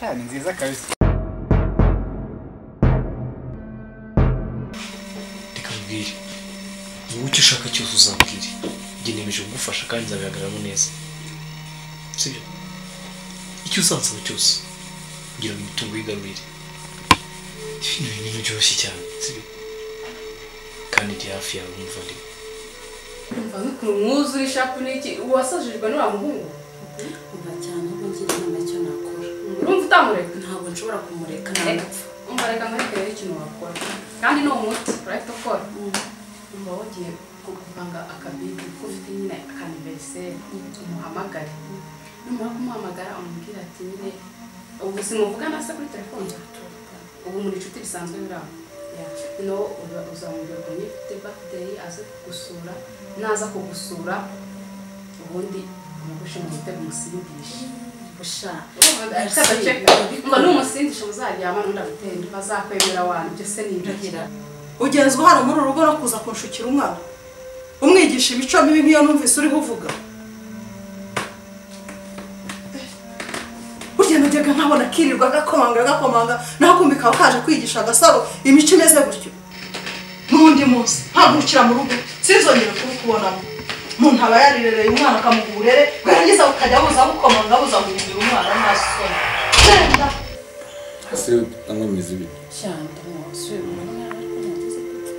Sha ni nziza kabisa. Reka mbwire. Wowe icyo ushaka cyose uzambwire. Njye nemeje kugufasha kandi nzabihagararamo neza. Sibyo? Icyo uzansaba cyose kugira ngo imitungo yigarurire. Ibintu binini byoroshye cyane, sibyo? Kandi ndi hafi yawe umuvandimwe. Umva nk'ukuntu mwuzura ishapu n'iki wasajijwe n'uriya muhungu. Umva cyane ahubwo ngira inama icyo nakora. Urumva utamureka? Ntabwo nshobora kumureka nagapfa. Umva reka nkwereke rero ikintu wakora. Kandi ni umuti urahita ukora. Umva wagiye gupanga akabibi kuko ufite nyine akaniveriseri umuhamagare. Numara kumuhamagara umubwira ati nyine ubu simuvugana se kuri telefone? Ubu muri inshuti bisanzwe biraho. No uzamubwira ko ufite birthday aze kugusura, naza kugusura ubundi umugushe mu mutego umusindishe. Busha. Ngo numusindisha muzaryama n'undi agutende bazakwemera wanyu ibyo se ni ibyo. Ugenzwa hano muri urugo no kuza kunshukira umwana. Umwigisha imico mibi nk'iyo numvise uriho uvuga. Burya najyaga nkabona kirirwa gakomanga gakomanga naho kumbi kawe kaje kwigisha Agasaro imico imeze gutyo. N'undi munsi mpagurukira mu rugo sinzongera kubukubonamo. Umuntu aba yarirereye umwana akamuha uburere bwarangiza bukajya buza bukomanga buza guhindura umwana ntasoni. Genda. Ese utanywa imizi ibiri? Cyane ndamwose urabona ariko nageze gute?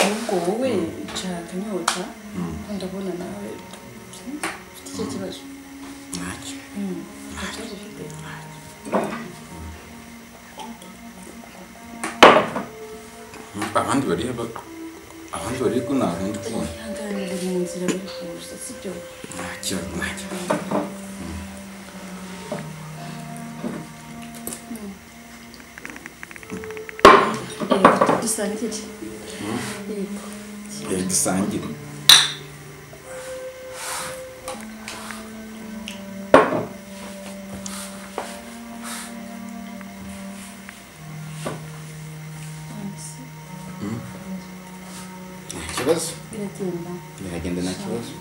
Ubwo wowe icara akanyota ndabona nawe ufite icyo kibazo. Ntacyo. Nta kibazo ufite. Abandi bari abandi bari ko ntabwo ndi kubona. Ihangane bari mu nzira bari kuza sibyo? Ntacyo ntacyo. Dusangire. Yego. Dusangire. Nta kibazo. Biragenda. Biragenda nta kibazo.